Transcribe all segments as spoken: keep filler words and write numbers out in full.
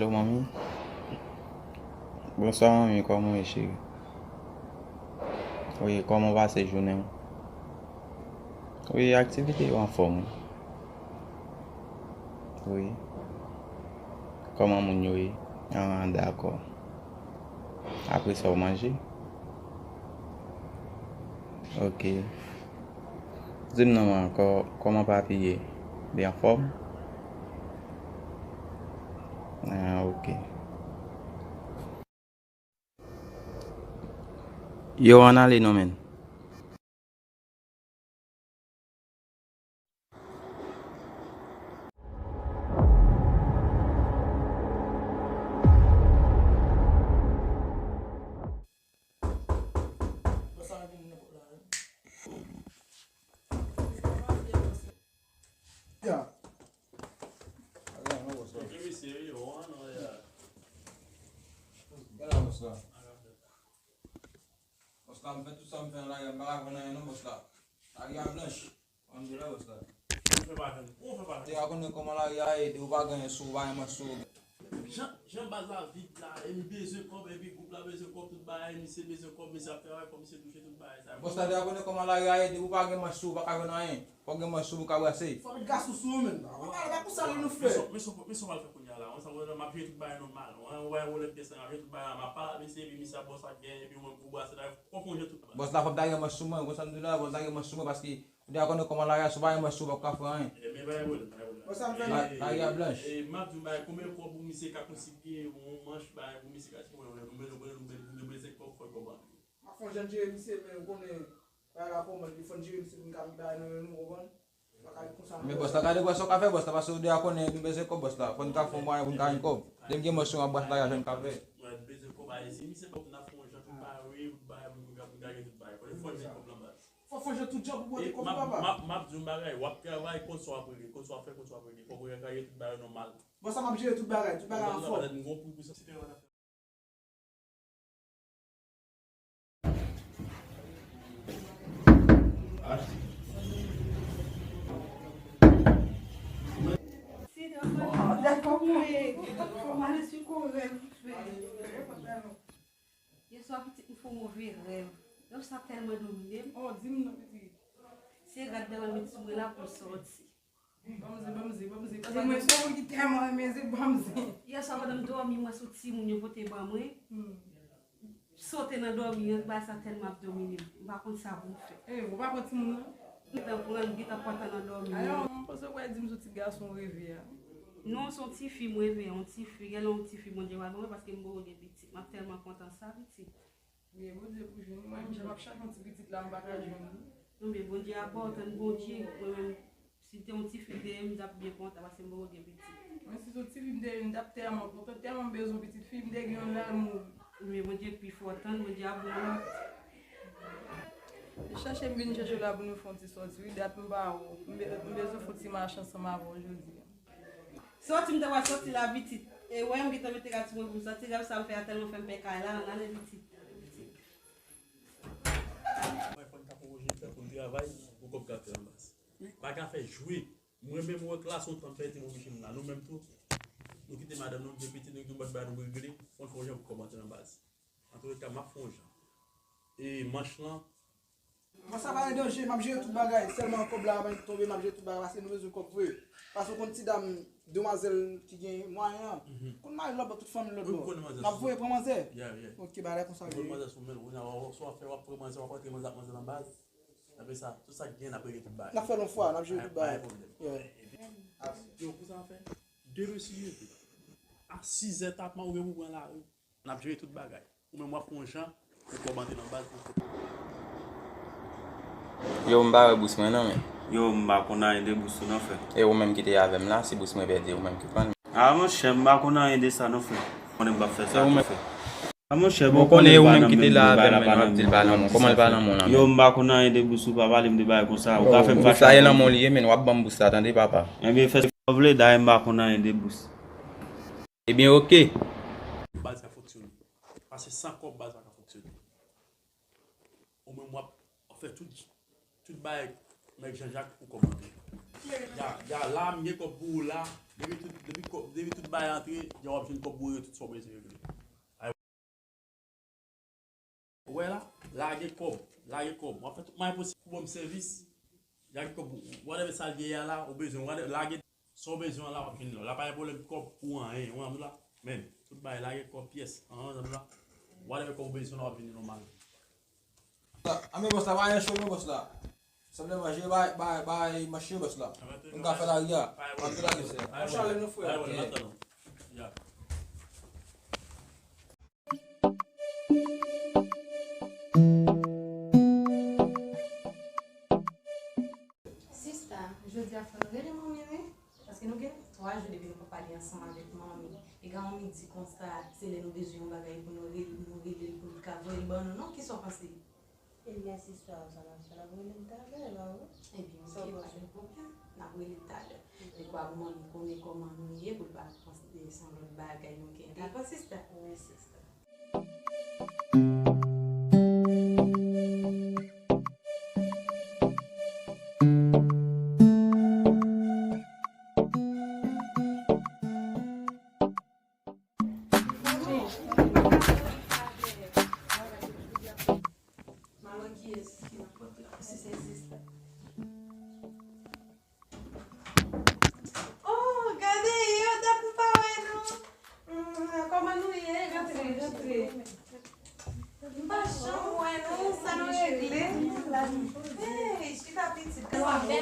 Alo, manmi. Bonswa, manmi. Kòman w ye, cheri? Wi, kòman w pase jounen w? Wi, aktivite yo anfòm, wi. Wi. Kòman moun yo ye? Ah, dakò. Apre sa, w manje? Ok. Di m non, man, kò-, kòman papi ye? Li anfòm? Ah, ok. Yo, ann ale non, menn. Ya. Gade bòs la. Bòs la, m fè tout sa m fè nan lari a, m pa ka jwenn anyen non, bòs la. Lari a blanch. Ann de la, bòs la. Ou fè pa jwenn, ou fè pa jwenn. Te ka konnen kòman lari a ye, depi w pa gen anyen sou ou, pa gen manch sou ou. Jan, jan baz la vid la, e m bezwen kòb, epi gwoup la bezwen kòb, tout bagay, misye bezwen kòb, misye ap fè bagay, kòb, misye touche tout bagay sa yo. Bòs la, te ka konnen kòman lari a ye, depi w pa gen manch sou ou, pa ka jwenn anyen. Fò w gen manch sou ou pou w ka brase. Fò w met gason sou ou, menn. Ou pa ka, pa pou sa li nou fè. Men sa, men sa, men sa w al fè kounye a la. Mwen sa, mwen, m ap jere tout bagay nòmal. Mwen, ou wè, ou lè pyès la, m ap jere tout bagay la. M ap pale ak misye, epi misye ap ba w sa k gen, epi mwen, pou brase la, fò w konn jere tout bagay. Bòs la, fò m ta gen manch sou mwen, konsa m di la, fò m ta gen manch sou mwen, paske ou deja konnen kòman lari a, si w pa gen manch sou ou, w p ap ka fè anyen. E, men pa gen pwoblèm, pa gen pwoblèm. Bon, sa m fè la. E, lari a blanch. E, m ap di w bagay, konbyen kòb pou misye ka kontribye yon manch, bagay, pou misye ka, nou bezwen, nou bezwen, nou bezwen kòb, fò kòb antre. M ap fè yon jan jere misye, men ou konnen, bagay la kòman, li fò n jere misye pou n ka met bagay nan men nou, ou konprann? Men bòs la, gade wè sa w ka fè, bòs la, paske ou deja konnen nou bezwen kòb, bòs la. Fò n ka fè yon mwayen pou n ka jwenn kòb. Lè m gen manch sou mwen, m ap brase lari a, jan n ka fè. Mwen bezwen kòb a isi, misye pa pou n ap fè yon jan pou bare, pou bare, pou n ka, pou n ka gen tout bagay. Fò n jwenn kòb nan baz. Fò, fò jwenn tout djòb pou pote kòb pou papa. M ap, m ap di yon bagay, w ap travay, konn sa w ap regle, konn sa w ap fè, konn sa w ap regle. Fò w regle tout bagay nòmal. Bòs la, m ap jere tout bagay, tout bagay anfòm. Mwen pa tèt m gon pou, pou sa. Yèswa, pitit, m fè yon move rèv. Rèv sa tèlman domine m. Oh, di m non, pitit. Se rad la mwen met sou mwen la pou sòti. Banm zen, banm zen, banm zen. Paske mwen se moun ki tèlman renmen zen, banm zen. Yèswa pandan m dòmi, m wè se yon timoun yo pote ban mwen. Hmm. Sote nan dòmi an, bagay sa tèlman ap domine m. M pa konn sa pou m fè. Eh, ou pa pran timoun nan? M gentan pran l, m gentan pòte nan dòmi an. Alò, m panse ou pral di m se yon ti gason w reve a. Non, se yon tifi m reve, yon tifi. Genlè yon tifi Bondye pral ban mwen paske m poko gen pitit. M ap tèlman kontan sa, pitit. Gen Bondye pou jwenn. Mwen menm, jan m ap chache yon ti pitit la, m pa ka jwenn li. Non, men Bondye ap ba w, tann Bondye. Mwen menm, si te yon tifi m te ye, m t ap byen kontan, paske m poko gen pitit. Mwen, si se yon tifi m te ye, m t ap tèlman kontan, tèlman m bezwen yon pitit fi, m te gen yon lanmou. Men Bondye pi fò, tann Bondye ap ba w lòt. Se chache m vin chache w la pou nou fè yon ti sòti, wi, dat m pa wè w. M be-, m bezwen fè yon ti mache ansanm avè w jodi a. Sòti m te pral sòti la, pitit. E wè m gentan mete rad sou mwen pou m sòti. Rèv sa m fè a tèlman fè m pè kay la, ann ale, pitit. Mwen fò n ka pwopoze fè pou n travay pou kòb ka fè anbaz. Pa ka fè jwe. Mwen menm, wè klas yon tan m fè te oblije m la. Nou menm tou, nou kite madanm nou, nou gen pitit, nou gen yon bann bagay nou regle. Fò n fè yon jan pou kòb antre anbaz. Antouka, m ap fè yon jan. E manch lan, Bon, sa pa gen danje, m ap jere tout bagay. Sèlman kòb la ap tonbe, m ap jere tout bagay, paske nou bezwen kòb vre. Paske w konn ti dam, demwazèl ki gen mwayen an, konn mari lòt bò, tout fanmi lòt bò. N ap voye pran manzè. Ok, bagay la konsa li ye. Ou konn manzè sou men l, kounye a, w ap fè, w ap pran manzè, w ap rantre manzè ak manzè nan baz. Apre sa, tout sa k gen, n ap regle tout bagay. N ap fè l yon fwa, n ap jere tout bagay. Pa gen pwoblèm. Yo, pou sa fè, demen si Dye vle, a sizè tapman, ou gen pou pran lari. N ap jere tout bagay. Ou menm w ap fè yon jan pou kòb antre nan baz pou fè. Yo, m pa wè bous mwen non, men. Yo, m pa konn anyen de bous ou non, frè. E ou menm ki te avè m la, si bous mwen pèdi, ou menm ki pran l. A, monchè, m pa konn anyen de sa non, frè. Konnen m p ap fè sa tou, frè. A, monchè, bon, konnen ou menm ki te la avè m, men w ap di l pa nan men w. Kòman l pa nan men w la, men? Yo, m pa konn anyen de bous ou, pa pale m de bagay konsa. Ou ka fè m fache avè w. Bous la e nan men w li ye, men w ap ban m bous la, tande, papa. Ebyen, fè sa w vle, dayè m pa konn anyen de bous. Ebyen, oke. Baz ka fonksyone. Paske san kòb, baz pa ka fonksyone. Ou menm w ap, w ap fè tout, tout bagay, nèg Janjak pou kòb antre. Ya, ya, la, m gen kòb pou ou la. Depi tout, depi kòb, depi tout bagay antre, ya w ap jwenn kòb pou regle tout sa w bezwen regle. Ou wè la? Lage kòb, lage kòb. W ap fè tout mwayen posib pou ban m sèvis. Lage kòb, whatever sa l ye a la, ou bezwen, whatever, lage sa w bezwen la, w ap jwenn li la. La pa gen pwoblèm kòb pou anyen, ou wè m la. Men, tout bagay, lage kòb pyès, an, an, la. Whatever kòb ou bezwen la, w ap jwenn li nòmal. Anmè bòs la, pa gen cho non bòs la. Sanble manje bay, bay, bay mache bòs la. M ka fè lari a. M ap fè lari sè. An chale nou frè. Sista, jodi a fò nou rele manmi wi. Paske nou gen twa jou depi nou pa pale ansanm avèk manmi. Piga manmi di konsa, se lè nou bezwen yon bagay pou nou rele, nou rele l pou l ka voye l ban nou non. Kisa w panse? Ebyen, sista, sa n ap fè, n ap rele l talè la wi. Ebyen, ok, pa gen pwoblèm. N ap rele l talè. Dekwa pou manmi konnen kòman nou ye, pou l pa panse se yon lòt bagay nou gen. Dakò, sista? Wi, sista. Oh, gade yo, dat m pa wè nou. Mm, kòman nou ye? Rantre, rantre. M pa janm wè nou, sa nou regle? Hey, chita pitit, kòman w ye?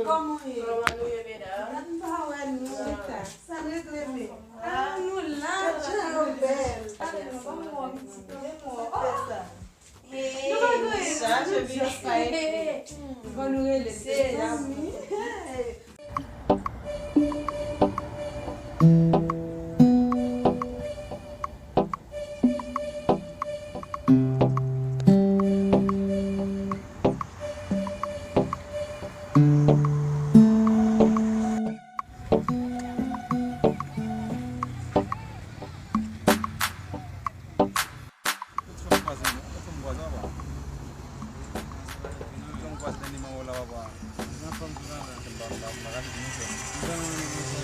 Kòman w ye? Kòman nou ye, medam? Dat m pa wè nou, chita. Sa nou regle, men? Ah, nou la, tchao, bèl. Kòman w ye, pitit? Kòman w ye? Hey, chaje byen fay. Fò nou rele se zanmi. Ou fè m kwaze, ou fè m kwaze apa. Ou fè m kwaze dènye mwa w la apa. Anfòm tou la. M pa, m pa, m pa ka fè monchè. M pa nan monchè.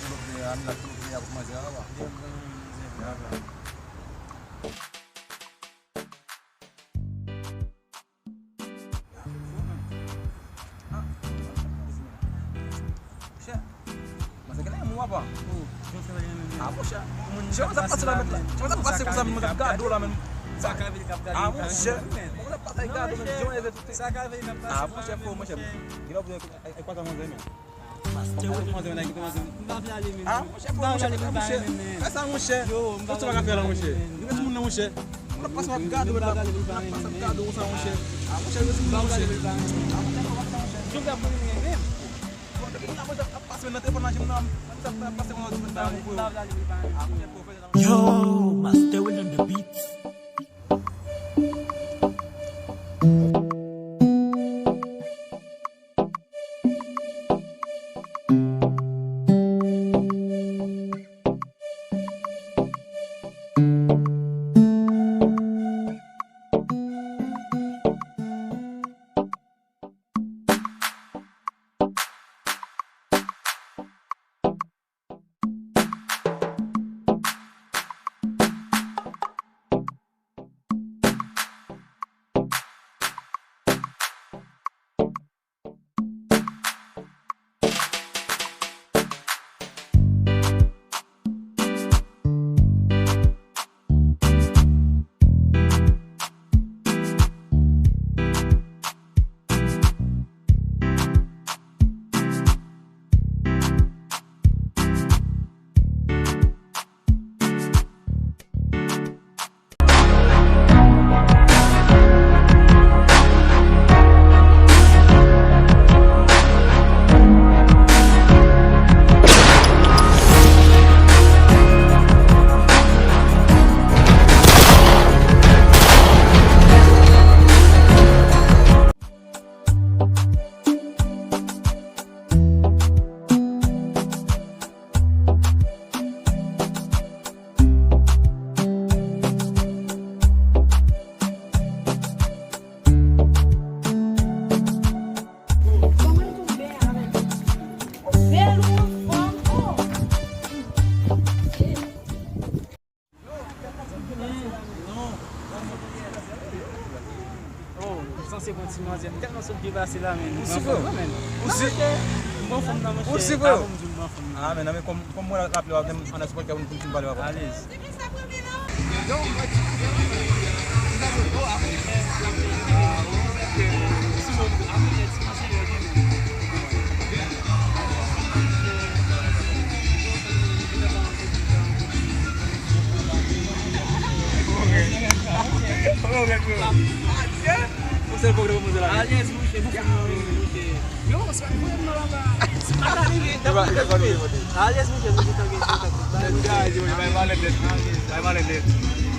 Pou lòt de a, m la pou lòt de a pou manzè apa. Monchè, manzè genlè renmen w apa. Ah, monchè. Jan w t ap pase la, mèt la. Jan w t ap pase konsa, mwen t ap gade w la, menm. Ah, monchè. Mwen t ap pase gade w, menm. Jan w t ap pase. Ah, monchè, fò, monchè. Genlè w ap di, e, e, e, kwa sa manzè, men. Mwen pa vle ale, men. Ah, monchè, fò, monchè, monchè. Fè sa, monchè. Yo, m pa vle ale, men. Ou tou pa ka fè la, monchè. Nou gen timoun nan, monchè. Mwen ap pase, m ap gade w la. Mwen ap pase, m ap gade w sa, monchè. Ah, monchè, yo timoun nan, monchè. Ah, monchè, fò w ap sa, monchè. Yo, gade mwen, men. Bon, depi m la, monchè, ap pase nan telefòn la, jim nan, m ap pase nan telefòn la, jim nan, monchè. Yo, Master Will on the beat. Yon ti manzè tèlman sot byen pase la, men. Ou si, frè? Ou si? M pran fanm nan, monchè. Ou si, frè? Avan m di m pran fanm nan. Ah, men non, men kòm, kòm mwen la, la, la, ann sipòtè, ou fin pale avè. Alèz. Ou sèl pwòblèm mwen la. Alèz, monchè, monchè. Yo, se pa pwoblèm nan la ba. Se pa la rive. Alèz, monchè, monchè, tanke, tanke. Bay malèt nèt. Bay malèt nèt.